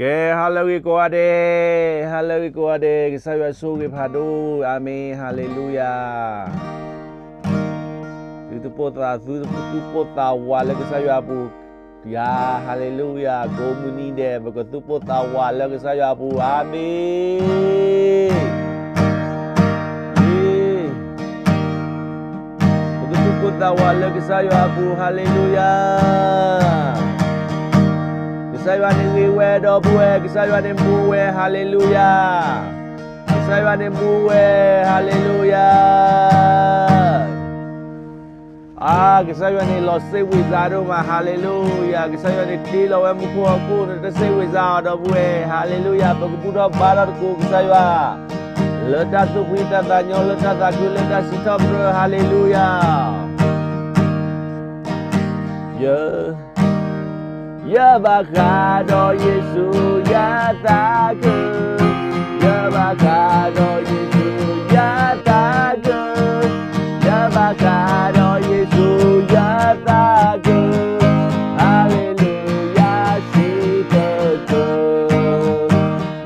ကဲ ဟါလၢအဂ့ၤကိးဂၤဒဲး, ဟါလၢအဂ့ၤကိးဂၤဒဲး, ကစၢ်ယွၤဆိၣ်ဂ့ၤဖးဒိၣ်, အၤမ့ၣ်, ဟါလ့လူယၤ. သုသူၣ်ပိၢ်သး, သုသူၣ်ပိၢ်သးဝးလၢကစၢ်ယွၤအပူၤ, ယၤ, ဟါလ့လူယၤ, ကိးမုၢ်နံၤဒဲး ပကသူၣ်ပိၢ်သးဝးလၢကစၢ်ယွၤအပူၤ, အၤမ့ၣ်. ပကသူၣ်ပိၢ်သးဝးလၢကစၢ်ယွၤအပူၤ, ဟါလ့လူယၤ. ကစၢ်ယွၤန့ၣ်ဂ့ၤဝဲဒီပုၢ်ဝဲၢ်, ကစၢ်ယွၤန့ၣ်မူဝဲ, ဟါလ့လူယၤ. ကစၢ်ယွၤန့ၣ်မူဝဲ, ဟါလ့လူယၤ. အါ, ကစၢ်ယွၤန့ၣ်လီၤစ့ဝံၤစါဒိၣ်မး, ဟါလ့လူယၤ. ကစၢ်ယွၤန့ၣ်တ့လီၤဝဲမူခိၣ်ဟီၣ်ခိၣ်န့ၣ် တစ့ဝံၤစါအီၤဒီပုၢ်ဝဲၢ်, ဟါလ့လူယၤ. ပကဘူၣ်ထီၣ်ဘါထီၣ်သကိးကစၢ်ယွၤ လၢတၢ်သူၣ်ဖှံတၢ်သးညီ, လၢတၢ်သးခု, လၢတၢ်စံးထီၣ်ပတြၢၤ, ဟါလ့လူယၤ. ယ, ယဘၣ်ဃးဒီးယ့ၣ်ၡူးယသးခု, ယဘၣ်ဃးဒီးယ့ၣ်ၡူးယသးခု, ယဘၣ်ဃးဒီးယ့ၣ်ၡူးယသးခု, ဟါလ့လူယၤ, စံးပတြၢၤ.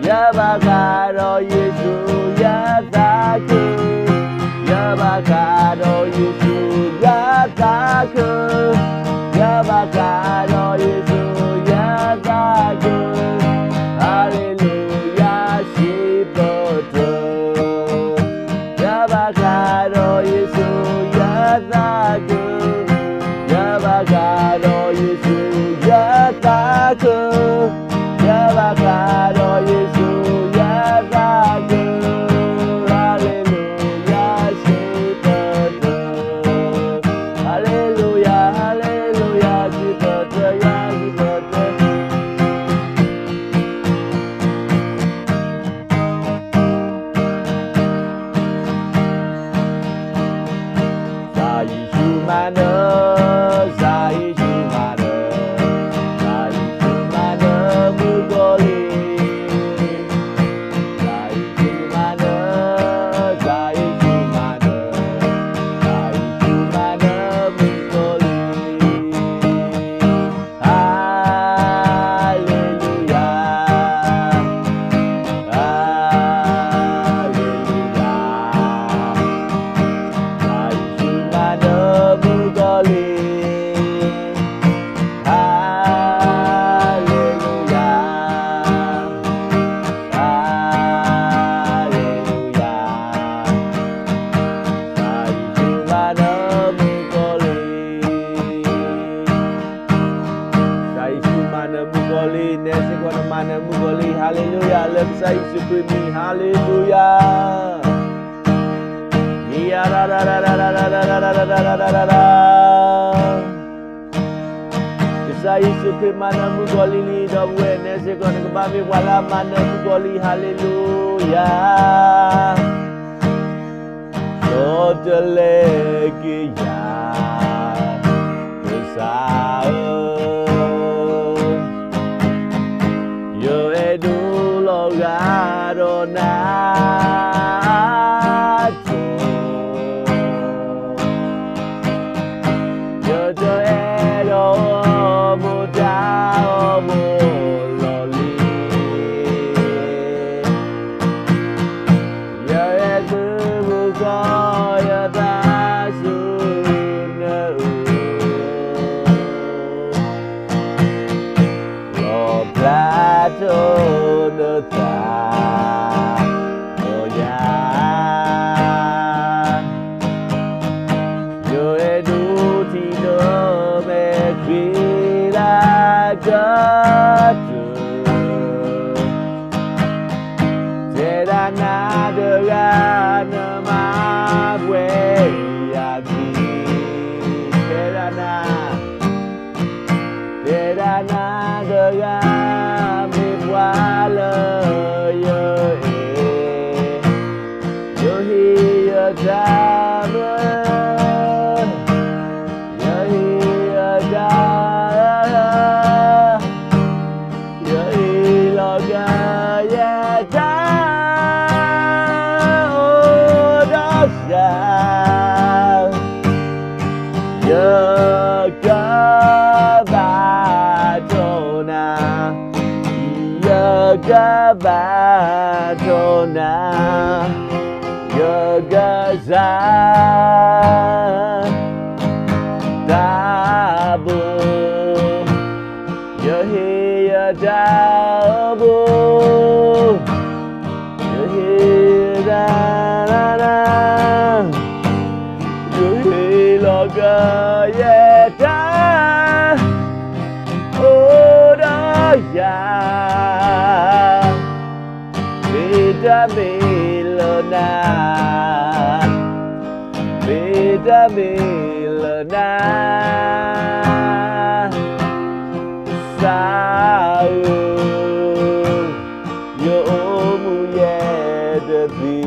ယဘၣ်ဃးဒီးယ့ၣ်ၡူးယသးခု, ယဘၣ်ဃးဒီးယ့ၣ်ၡူးယသးခု, ယဘၣ်ဃးဒီးယ့ၣ်ၡူးယသးခု, ဟါလ့လူယၤ, စံးပတြၢၤ. ယဘၣ်ဃးဒီးယ့ၣ်ၡူးယသးခု, ယဘၣ်ဃးဒီးယ့ၣ်ၡူးယသးခု, ယဘၣ်ဃးဒီးယ့ၣ်ၡူးယသးခု, ဟါလ့လူယၤ, စံးပတြၢၤ. ဟါလ့လူယၤ, ဟါလ့လူယၤ, စံးပတြၢၤယၤ, စံးပတြၢၤ. ကစၢ်ယ့ၣ်ၡူးမၤနၢၤ, ကစၢ်ယ့ၣ်ၡူးမၤနၢၤ, ကစၢ်ယ့ၣ်ၡူးမၤနၢၤမုၣ်ကီၤလံၢ်, ကစၢ်ယ့ၣ်ၡူးမၤနၢၤ, ကစၢ်ယ့ၣ်ၡူးမၤနၢၤ, ကစၢ်ယ့ၣ်ၡူးမၤနၢၤမုၣ်ကီၤလံၢ်. ဟါလ့လူယၤ, ဟါလ့လူယၤ, ကစၢ်ယ့ၣ်ၡူးမၤနၢၤမုၣ်ကီၤလံၢ်. ဟါလ့လူယၤ, ဟါလ့လူယၤ, ကစၢ်ယ့ၣ်ၡူးမၤနၢၤမုၣ်ကီၤလံၢ်. ကစၢ်ယ့ၣ်ၡူးမၤနၢၤမုၣ်ကီၤလံၢ်, နဲစ့ၢ်ကီးနမၤနၢၤမုၣ်ကီၤလံၢ်, ဟါလ့လူယၤ, လၢကစၢ်ယ့ၣ်ၡူးခရံာ်မံၤ, ဟါလ့လူယၤ. ယရ, ကစၢ်ယ့ၣ်ၡူးခရံာ်မၤနၢၤမုၣ်ကီၤလံၢ်လံ, ဒီပုၢ်ဝဲၢ်, နဲစ့ၢ်ကီးနကဘၣ်မ့ၢ်ပှၤလၢအမၤနၢၤမုၣ်ကီၤလံၢ်, ဟါလ့လူယၤ. ဒီးတလဲက့ၤယၤ, ကစၢ်ဧၢ, ယအဲၣ်ဒိးလီၤဂာ်ဒီးနၤ, ယတအဲၣ်ဒိးအိၣ်မူတၢ်အိၣ်မူလီၢ်လံၤ, ယအဲၣ်ဒိးမူကီၢ်ယသးဆူနအိၣ်, လီၣ်ဖျါထီၣ်နသးဒီးယၤ, ယအဲၣ်ဒိးထံၣ်နမဲာ်ချံလၢကတၢၢ်, တဲဒၣ်နၤတဂၤနမၤပှဲၤယၤသံ, တဲဒၣ်နၤ တဲဒၣ်နၤတဂၤ မ့ၢ်ပှၤလၢယအဲၣ်, ယဟ့ၣ်ယတၢ်မၢ, ယဟ့ၣ်ယတၢ်, ယဟ့ၣ်လီၤကယဲၢ်တၢ်အိၣ်ဒီးစၢ်, ယကဘၣ်တိၢ်နၤ, ယ ဘၣ်ထိၣ်နၤ, ယကစၢ် တၢ်ဘိ, ယဟ့ၣ်ယတၢ်အိၣ်ဘိ, ယဟ့ၣ်တၢ်, ယဟ့ၣ်လီၤက့ၤယတၢ် အိၣ်ဒီးယၤ, မ့ၢ်တၢ်မ့ၢ်လၢနၤ, မ့ၢ်တၢ်မ့ၢ်လၢနၤ, ကစၢ်ဧၢ, ယအိၣ်မူယဲတသ့.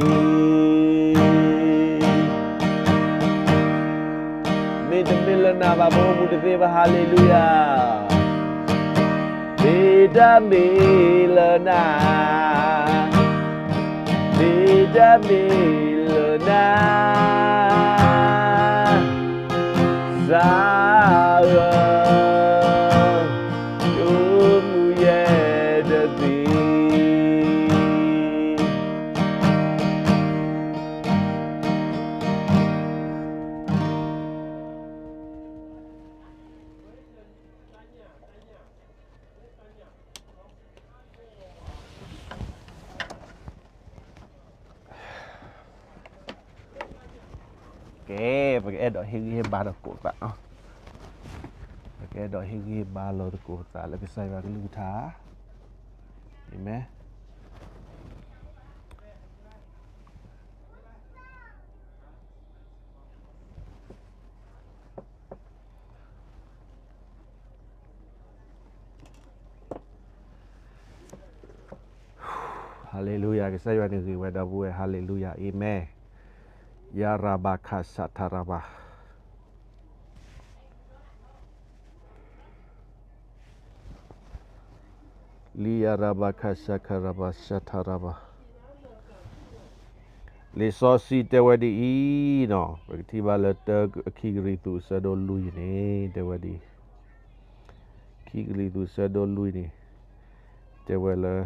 မ့တမ့ၢ်လၢနၤဘၣ် ပအိၣ်မူတသ့ဘၣ်. ဟါလ့လူယၤ. မ့တမ့ၢ်လၢနၤ, မ့တမ့ၢ်လၢနၤ, ကစၢ်ဧၢ, ယအိၣ်မူယဲတသ့. ကဲ, ပကအဲၣ်ဒိးဟ့ၣ်ဂံၢ်ဟ့ၣ်ဘါဒီးသကိးသး, ပကအဲၣ်ဒိးဟ့ၣ်ဂံၢ်ဟ့ၣ်ဘါလိာ်သကိးသးလၢကစၢ်ယွၤကလုၢ်ကထါ, အၤမ့ၣ်. ဟါလ့လူယၤ, ကစၢ်ယွၤန့ၣ်ဂ့ၤဝဲဒီပုၢ်ဝဲၢ်, ဟါလ့လူယၤ, အၤမ့ၣ်. ယၤရၤဘၤခးစးထရၤဘၤ လံာ်ယၤရၤဘၤခးစးခရၤဘၤစးထရၤဘၤ, လံာ်စီဆှံတဲဝဲဒ်အံၤနီၤ, ပကထံၣ်ဘၣ်လၢတၢ ခံကရံၣ်သူး အဆၢဒိၣ်လွံၢ်န့ၣ် တဲဝဲဒ်အံၤ, ခံကရံၣ်သူး အဆၢဒိၣ်လွံၢ်န့ၣ် တဲဝဲလၢ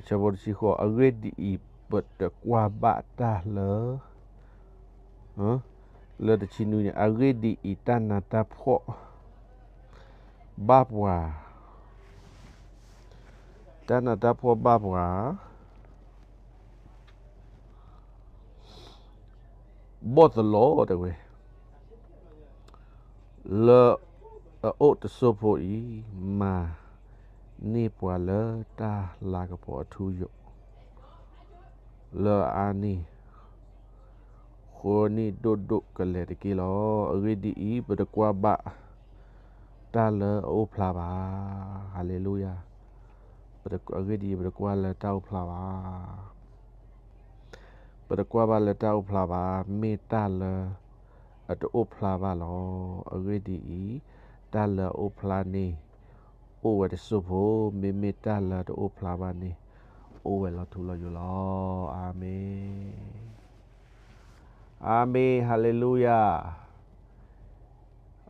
ဆၢဖိတဆံဃိး, အဂ့ၢ်ဒ်အံၤ, ပတကွၢ်ဘၣ်တၢ်လၢ လၢတဆံနွံန့ၣ်, အဂ့ၢ်ဒ်အံၤ, တၢ်နးတၢ်ဖှီၣ်ဘၣ်ပှၤ, တၢ်နးတၢ်ဖှီၣ်ဘၣ်ပှၤ ဘီၣ်သလီၤတဲဝဲ, လၢအအိၣ်တစိၢ်ဖိအံၤ, မၤန့ၢ်ပှၤလၢတၢ်လၤကပီၤအထူအယိာ် လၢအအါနံၣ် ဃိးနံၣ်ဒိၣ်ဒိၣ်ကလဲာ်တက့ၢ်လီၤ. အဂ့ၢ်ဒ်အံၤ, ပတကွၢ်ဘၣ်တၢ်လၢအအိၣ်ဖျါဘၣ်. ဟါလ့လူယၤ. အဂ့ၢ်ဒ်အံၤ, ပတကွၢ်လၢတၢ်အိၣ်ဖျါဘၣ်. ပတကွၢ်ဘၣ်လၢတၢ်အိၣ်ဖျါဘၣ်, မ့ၢ်တၢ်လၢအတအိၣ်ဖျါဘၣ်လီၤ. အဂ့ၢ်ဒ်အံၤ, တၢ်လၢအအိၣ်ဖျါန့ၣ် အိၣ်ဝဲတစိၢ်ဖိ, မ့မ့ၢ်တၢ်လၢတအိၣ်ဖျါဘၣ်န့ၣ် အိၣ်ဝဲလီၤထူလီၤယိာ်လီၤ. အၤမ့ၣ်. အၤမ့ၣ်, ဟါလ့လူယၤ.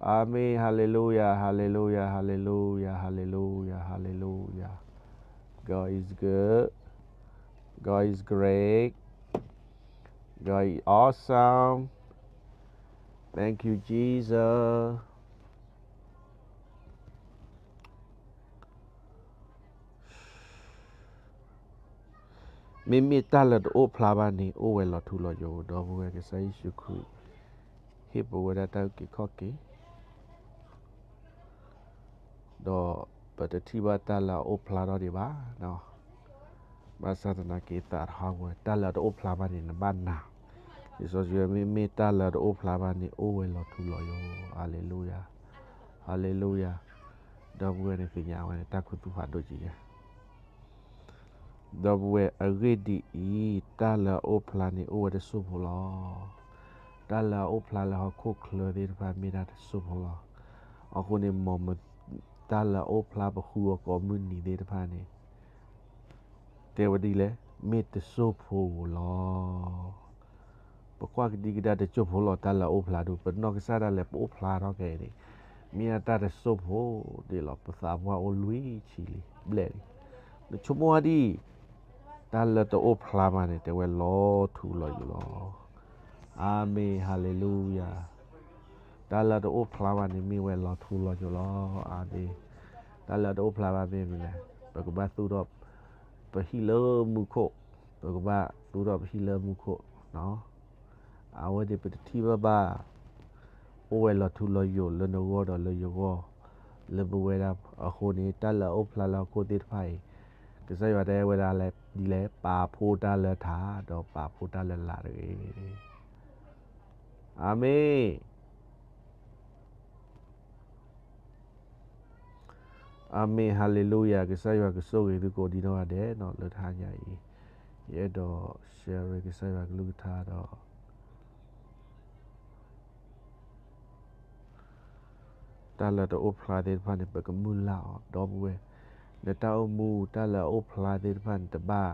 အၤမ့ၣ်, ဟါလ့လူယၤ, ဟါလ့လူယၤ, ဟါလ့လူယၤ, ဟါလ့လူယၤ, ဟါလ့လူယၤ. God is good. God is great. God is awesome. Thank you, Jesus. မ့မ့ၢ်တၢ်လၢတအိၣ်ဖျါဘၣ်န့ၣ် အိၣ်ဝဲလီၤထူလီၤယိာ်, ဒီပုၢ်ဝဲၢ်, ကစၢ်ယ့ၣ်ၡူးခရံာ် ဟ့ၣ်ပဝဲဒၣ်တၢ်အုၣ်က့ၤခီၣ်က့ၤ ဒီးပတထံၣ်ဘၣ်တၢ်လၢအအိၣ်ဖျါထီၣ်ဒံးဘၣ်. ဘၣ်ဆၣ်သနာ်က့ သးတဟးဂီၤ, တၢ်လၢအတအိၣ်ဖျါဘၣ်န့ၣ် နဘၣ်နာ်. လံာ်စီဆှံ မ့မ့ၢ်တၢ်လၢအတအိၣ်ဖျါဘၣ်န့ၣ် အိၣ်ဝဲလီၤထူလီၤယိာ်. ဟါလ့လူယၤ. ဟါလ့လူယၤ. ဒီပုၢ်ဝဲၢ်န့ၣ် သ့ၣ်ညါဝဲန့ၣ် တၢ်ခူသူၣ်ဖးဒိၣ်ကံယၤ ဒီပုၢ်ဝဲၢ်, အဂ့ၢ်ဒ်အံၤ, တၢ်လၢအအိၣ်ဖျါန့ၣ် အိၣ်ဝဲတစိၢ်ဖိလီၤ. တၢ်လၢအအိၣ်ဖျါလၢဟီၣ်ခိၣ်ချၢသ့ၣ်တဖၣ် မ့ၢ်ဒၣ်တစိၢ်ဖိလီၤ. အဃိန့ၣ် မ်တၢ်လၢအအိၣ်ဖျါပဃုအီၤကိးမုၢ်နံၤသ့ၣ်တဖၣ်န့ၣ် တဲဝဲဒ်လဲၣ်, မ့ၢ်တစိၢ်ဖိဧိၤလီၤ. ပကွၢ်ကဒံကဒါတစိၢ်ဖိလီၤ, တၢ်လၢအအိၣ်ဖျါဒိၣ်, ပနီၢ်ကစၢ်ဒၣ်လဲာ် ပအိၣ်ဖျါထီၣ်ခဲအံၤန့ၣ်, မ့ၢ်အတၢ်တစိၢ်ဖိဒၣ်လီၤ. ပသးပှၢ်အိၣ်လွံၢ်ဆံလံ, ဘျဲၣ်လံ. နဆိကမိၣ်ဝဲဒ်အံၤ, တၢ်လၢတအိၣ်ဖျါဘၣ်န့ၣ် တဲဝဲလီၤထူလီၤယိာ်လီၤ. အၤမ့ၣ်, ဟါလ့လူယၤ. တၢ်လၢတအိၣ်ဖျါဘၣ်န့ၣ် မ့ၢ်ဝဲလီၤထူလီၤယိာ်လီၤ. အၤမ့ၣ်. တၢ်လၢတအိၣ်ဖျါဘၣ်မ့ၢ်မနုၤလဲၣ်. ပကဘၣ်သူၣ်ထီၣ်ပဟံၣ်လၢမူခိၣ်, ပကဘၣ်သူၣ်ထီၣ်ပဟံၣ်လၢမူခိၣ်. အဝဲန့ၣ်ပတထံၣ်ဘၣ်ဘၣ် အိၣ်ဝဲလီၤထူလီၤယိာ်လၢနဂီၢ်ဒီးလၢယဂီၢ်, လၢပဝဲဒၣ်အဃိန့ၣ် တၢ်လၢအအိၣ်ဖျါလၢဟီၣ်ခိၣ်သ့ၣ်တဖၣ်အံၤ, ကစၢ်ယွၤတဲဝဲဒၣ်လၢဒ်လဲၣ်, ပာ်ဖှိၣ်တၢ်လၢထး, ဒီးပာ်ဖှိၣ်တၢ်လၢလာ်တဂ့ၤ. အၤမ့ၣ်. အၤမ့ၣ်, ဟါလ့လူယၤ. ကစၢ်ယွၤကဆိၣ်ဂ့ၤသုကိးဒံနီၢ်ဂၤဒဲးနီၤ လၢတဟါညါအံၤ, ယအဲၣ်ဒိး share ကစၢ်ယွၤကလုၢ်ကထါဒီး တၢ်လၢတအိၣ်ဖျါသ့ၣ်တဖၣ်န့ၣ် ပကမုၢ်လၢ်အီၤ ဒီပုၢ်ဝဲၢ်, နတၢ်အိၣ်မူတၢ်လၢအအိၣ်ဖျါသ့ၣ်တဖၣ်န့ၣ် တဘၣ်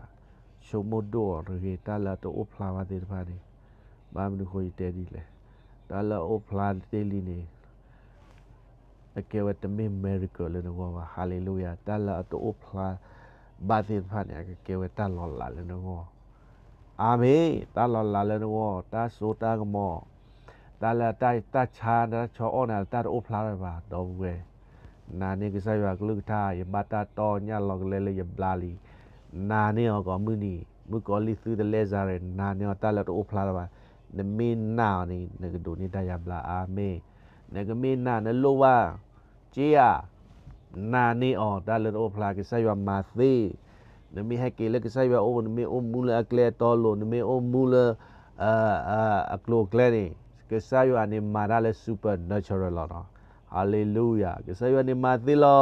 ဆိကမိၣ်ဒိၣ်အီၤတဂ့ၤ, တၢ်လၢအတအိၣ်ဖျါဘၣ်သ့ၣ်တဖၣ်န့ၣ်, ဘၣ်မနုၤဃိယတဲဒ်လဲၣ်, တၢ်လၢအအိၣ်ဖျါတ့ၢ်လံန့ၣ် အကဲဝဲတမ့ၢ် miracle လၢနဂီၢ်ဘၣ်, ဟါလ့လူယၤ, တၢ်လၢအတအိၣ်ဖျါဘၣ်သ့ၣ်တဖၣ်န့ၣ် အကကဲဝဲတၢ်လီၤလးလၢနဂီၢ်. အၤမ့ၣ်, တၢ်လီၤလးလၢနဂီၢ်, တၢ်စိတၢ်ကမီၤ, တၢ်လၢတၢ်ဆါ တၢ်ဆီအီၣ်နၤ တၢ်တအိၣ်ဖျါထီၣ်ဘၣ် ဒီပုၢ်ဝဲၢ်, နာ်န့ၢ်ကစၢ်ယွၤကလုၢ်ကထါ, ယဘၣ်တၢ်တီညၣ်လီၤကလဲလၢယဘျါလံ, နာ်န့ၢ်အီၤကိးမုၢ်နံၤ, မုၣ်ကီၤလံၢ်သုတလဲၤစၤရဲၣ်, နာ်န့ၢ်အီၤ တၢ်လၢတအိၣ်ဖျါထီၣ်ဘၣ်, နမ့ၢ်နာ်အီၤန့ၣ် နကဒိးန့ၢ်တၢ်ယါဘျါ, အၤမ့ၣ်, နကမ့ၢ်နာ် နလိၣ်ဘၣ် က့ဧါ, နာ်န့ၢ်အီၤ တၢ်လၢတအိၣ်ဖျါ ကစၢ်ယွၤမၤသ့, နမ့ၢ်ဟဲက့ၤလၢကစၢ်ယွၤအအိၣ်, နမ့ၢ်အိၣ်မူလၢအကျဲအတီအလိၤ, နမ့ၢ်အိၣ်မူလၢ အကျိၤအကျဲန့ၣ်, ကစၢ်ယွၤန့ၣ်မၤတၢ်လၢ supernatural လီၤနီၤ, ဟါလ့လူယၤ, ကစၢ်ယွၤန့ၣ်မၤသ့လီၤ,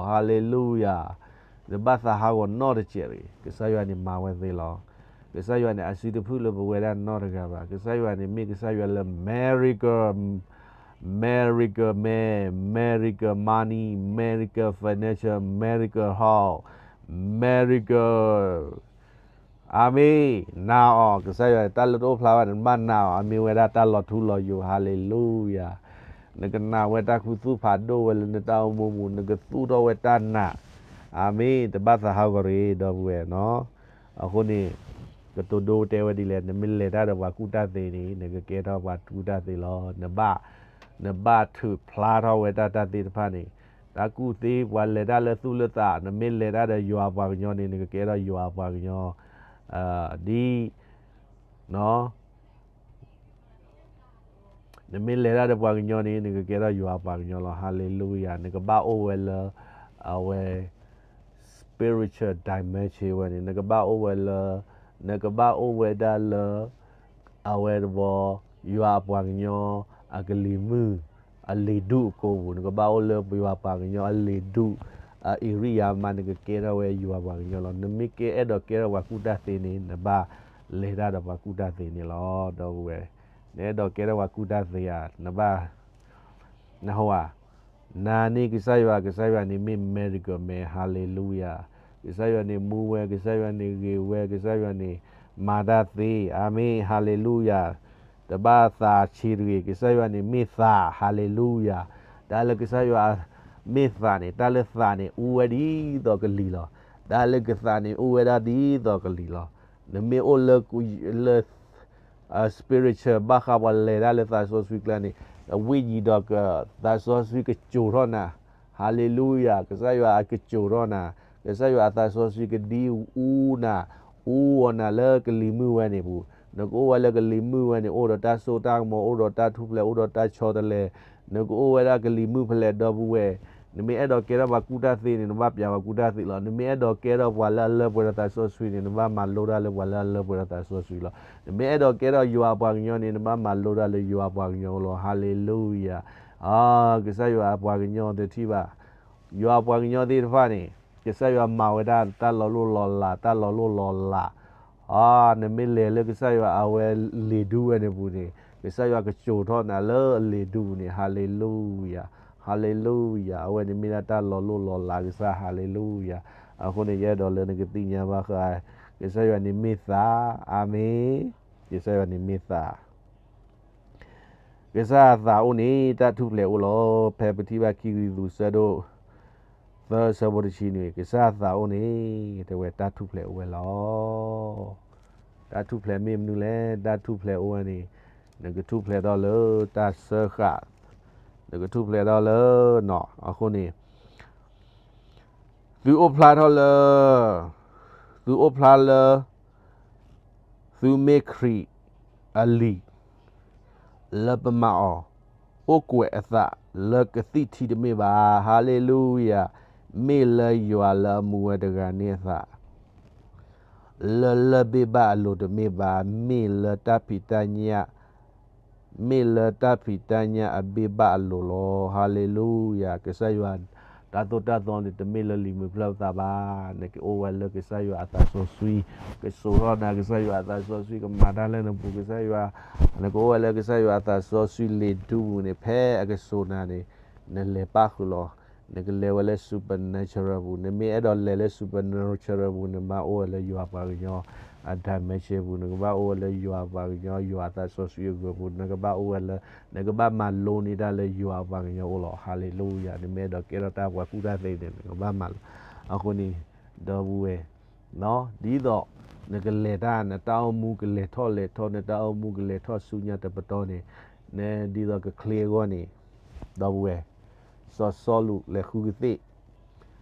ဟါလ့လူယၤ, နဘၣ်သးဟးဂီၤနီတစဲးတဂ့ၤ, ကစၢ်ယွၤန့ၣ်မၤဝဲသ့လီၤ. ကစၢ်ယွၤန့ၣ်အစုတဖုၣ်လၢပဝဲဒၣ်နီတဂၤဘၣ်, ကစၢ်ယွၤန့ၣ်မ့ၢ်ကစၢ်ယွၤလၢ miracle, miracle man, miracle money, miracle financial, miracle house, miracle, အၤမ့ၣ်, နာ်အီၤ, ကစၢ်ယွၤန့ၣ် တၢ်လၢတအိၣ်ဖျါဘၣ်န့ၣ် နဘၣ်နာ်အီၤ, အမ့ၢ်ဝဲဒၣ်တၢ်လီၤထူလီၤယိာ်, ဟါလ့လူယၤ, နကနာ်ဝဲတၢ်ခူသူၣ်ဖးဒိၣ်ဝဲလၢနတၢ်အိၣ်မူပူၤ, နကသူၣ်ထီၣ်ဝဲတၢ်နာ်, အၤမ့ၣ်, တဘၣ်သးဟးဂီၤတဂ့ၤ ဒီပုၢ်ဝဲၢ်နီၤ. အဃိန့ၣ် ကတိၤဒိတဲဝဲဒ်လဲၣ်, နမ့ၢ်လဲၤတၢ်ဒီးပှၤကူၣ်တၢ်သ့န့ၣ် နကကဲထီၣ်ပှၤကူၣ်တၢ်သ့လီၤ. နဘၣ်, နဘၣ်ထုးဖျါထီၣ်ဝဲတၢ်တၢ်သ့ၣ်တဖၣ်န့ၣ်, တၢ်ကူၣ်သ့ပှၤလဲၤတၢ်လၢသူၣ်လၢသး, နမ့ၢ်လဲၤတၢ်ဒီးယွၤအပှၤကညီန့ၣ် နကကဲထီၣ်ယွၤအပှၤကညီ, ဒ် နမ့ၢ်လဲၤတၢ်ဒီးပှၤကညီန့ၣ် နကကဲထီၣ်ယွၤအပှၤကညီလီၤ, ဟါလ့လူယၤ, နကဘၣ်အိၣ်ဝဲလၢ အဝဲ spiritual dimension ဝဲန့ၣ်, နကဘၣ်အိၣ်ဝဲလၢ, နကဘၣ်အိၣ်ဝဲဒၣ်လၢ အဝဲတဘီ, ယွၤအပှၤကညီ အကလံၤမုၢ်, အလံၤဒူၣ်အကိာ်ပူၤ, နကဘၣ်အိၣ်လၢယွၤအပှၤကညီအလံၤဒူၣ်, အ area မး နကကဲထီၣ်ဝဲယွၤအပှၤကညီလီၤ. နမ့ၢ်ကဲအဲၣ်ဒိးကဲထီၣ်ပှၤကူၣ်တၢ်သ့န့ၣ် နဘၣ်လဲၤတၢ်ဒီးပှၤကူၣ်တၢ်သ့န့ၣ်လီၤ. ဒီပုၢ်ဝဲၢ်, နအဲၣ်ဒိးကဲထီၣ်ပှၤကူၣ်တၢ်သ့ဧါ, နဘၣ် နဟီဧါ, နာ်န့ၢ်ကစၢ်ယွၤ, ကစၢ်ယွၤန့ၣ်မ့ၢ် miracle man, ဟါလ့လူယၤ, ကစၢ်ယွၤန့ၣ်မူဝဲ, ကစၢ်ယွၤန့ၣ်ဂ့ၤဝဲ, ကစၢ်ယွၤန့ၣ်မၤတၢ်သ့, အၤမ့ၣ်, ဟါလ့လူယၤ, တဘၣ်သးဆံးတဂ့ၤ, ကစၢ်ယွၤန့ၣ်မ့ၢ်သး, ဟါလ့လူယၤ, တၢ်လၢကစၢ်ယွၤမ့ၢ်သးန့ၣ်, တၢ်လၢသးန့ၣ် အူဝဲဒ်သိးကလံၤလီၤ. တၢ်လၢကသးန့ၣ် အူဝဲဒၣ်ဒ်သိးကလံၤလီၤ. နမ့ၢ်အိၣ်လၢ လၢ spiritual ဘၣ်ဃးပှၤလဲၤတၢ်လၢသးစီဆှံကျါန့ၣ်, ဝိညာဉ်ဒီးသးစီဆှံကစိာ်ထီၣ်နၤ, ဟါလ့လူယၤ, ကစၢ်ယွၤအကစိာ်ထီၣ်နၤ, ကစၢ်ယွၤအသးစီဆှံကဒံအူနၤ, အူအီၤနၤလၢကလံၤမုၢ်ဝဲန့ၣ်ပူၤ, နကအိၣ်ဝဲလၢကလံၤမုၢ်ဝဲန့ၣ် အိၣ်ဒီးတၢ်စိတၢ်ကမီၤ, အိၣ်ဒီးတၢ်ထူၣ်ဖျဲး, အိၣ်ဒီးတၢ်ဆီတလဲ, နကအိၣ်ဝဲဒၣ်ကလံၤမုၢ်ဖဲလဲၣ် ဒီပုၢ်ဝဲၢ်, နမ့ၢ်အဲၣ်ဒိးကဲထီၣ်ပှၤကူၣ်တၢ်သ့န့ၣ် နဘၣ်ပျးပှၤကူၣ်တၢ်သ့လီၤ. နမ့ၢ်အဲၣ်ဒိးကဲထီၣ်ပှၤလၢအလၢပှဲၤဒီးသးစီဆှံန့ၣ် နဘၣ်မၤလိတၢ်လၢပှၤလၢအလၢပှဲၤဒီးသးစီဆှံလီၤ. နမ့ၢ်အဲၣ်ဒိးကဲထီၣ်ယွၤအပှၤကညီန့ၣ် နဘၣ်မၤလိတၢ်လၢယွၤအပှၤကညီလီၤ. ဟါလ့လူယၤ. ကစၢ်ယွၤအပှၤကညီတထံၣ်ဘၣ်. ယွၤအပှၤကညီသ့ၣ်တဖၣ်န့ၣ် ကစၢ်ယွၤမၤဝဲဒၣ်တၢ်လီၤလိၢ်လီၤလး, တၢ်လီၤလိၢ်လီၤလး. နမ့ၢ်လဲၤလၢကစၢ်ယွၤအဝဲလံာ်ဒူၣ်ဝဲန့ၣ်ပူၤန့ၣ်, ကစၢ်ယွၤကစိာ်ထီၣ်နၤလၢအလံာ်ဒူၣ်ပူၤန့ၣ်, ဟါလ့လူယၤ, ဟါလ့လူယၤ, အဝဲန့ၣ်မ့ၢ်ဒၣ်တၢ်လီၤလိၢ်လီၤလးကစၢ်, ဟါလ့လူယၤ. အဃိန့ၣ် ယအဲၣ်ဒိးလၢနကသ့ၣ်ညါဘၣ်ဃး, ကစၢ်ယွၤန့ၣ်မ့ၢ်သး, အၤမ့ၣ်, ကစၢ်ယွၤန့ၣ်မ့ၢ်သး. ကစၢ်အသးအိၣ်န့ၣ် တၢ်ထူၣ်ဖျဲးအိၣ်လီၤ. ဖဲပထံၣ်ဘၣ်ခံကရံၣ်သူး ဆၢဒိၣ်သၢ ဆၢဖိတဆံန့ၣ် ကစၢ်အသးအိၣ်န့ၣ် တဲဝဲတၢ်ထူၣ်ဖျဲးအိၣ်ဝဲလီၤ. တၢ်ထူၣ်ဖျဲးမ့ၢ်မနုၤလဲၣ်. တၢ်ထူၣ်ဖျဲးအိၣ်ဝဲန့ၣ် နကထူၣ်ဖျဲးထီၣ်လၢတၢ်စၢဃာ်, နကထူၣ်ဖျဲးထီၣ်လၢနီၤ. အဃိန့ၣ် သုအိၣ်ဖျါထီၣ်လၢ, သုအိၣ်ဖျါလၢ သုမ့ၢ်ခရံာ်အလံာ် လၢပမၤအီၤ အိၣ်ကွဲးအသးလၢကသံၣ်ထံတမ့ၢ်ဘၣ်. ဟါလ့လူယၤ, မ့ၢ်လၢယွၤလၢအမူဝဲတဂၤန့ၣ်အသး, လၢလၢၢ်ဘ့ၣ်ဘၣ်အလိၤတမ့ၢ်ဘၣ်, မ့ၢ်လၢတၢ်ဖံးတၢ်ညၣ် မ့ၢ်လၢတၢ်ဖံးတၢ်ညၣ်အဘ့ၣ်ဘၣ်အလိၤလီၤ. ဟါလ့လူယၤ, ကစၢ်ယွၤ တၢ်သိၣ်တၢ်သီန့ၣ် တမ့ၢ်လၢလံာ်မုာ်ဖျၢၣ်သးဘၣ်. နကအိၣ်ဝဲလၢကစၢ်ယွၤအသးစီဆှံ, ကစိာ်ထီၣ်နၤကစၢ်ယွၤအသးစီဆှံ, ကမၤတၢ်လၢနပူၤကစၢ်ယွၤ, နကအိၣ်ဝဲလၢကစၢ်ယွၤအသးစီဆှံလံာ်ဒူပူၤန့ၣ် ဖဲအကစိာ်နၤန့ၣ် နလဲၤပၣ်ဃုာ်လီၤ. နကလဲၤဝဲလၢ supernatural ပူၤ, နမ့ၢ်အဲၣ်ဒိးလဲၤလၢ supernatural ပူၤ နဘၣ်အိၣ်ဝဲလၢယွၤပှၤကညီ အ dimension ပူၤ, နကဘၣ်အိၣ်ဝဲလၢယွၤပှၤကညီ ယွၤအသးစီဆှံအဂီၢ်ပူၤ, နကဘၣ်အိၣ်ဝဲလၢ, နကဘၣ်မၤလိန့ၢ်တၢ်လၢယွၤပှၤကညီအအိၣ်လီၤ. ဟါလ့လူယၤ, နမ့ၢ်အဲၣ်ဒိးကဲထီၣ်တၢ်ပှၤကူၣ်တၢ်သ့န့ၣ် နကဘၣ်မၤလိ. အဃိန့ၣ် ဒီပုၢ်ဝဲၢ်, ဒ်သိး နကလဲၤတၢ် နတၢ်အိၣ်မူကလဲၤထီၣ်လဲၤထီ, နတၢ်အိၣ်မူကလဲၤထီၣ်ဆူညါတပတီၢ်န့ၣ်, ဒ်သိးကချ့အဂီၢ်န့ၣ်, ဒီပုၢ်ဝဲၢ်, စီၤစီလူးလဲၤဃုကသ့ၣ်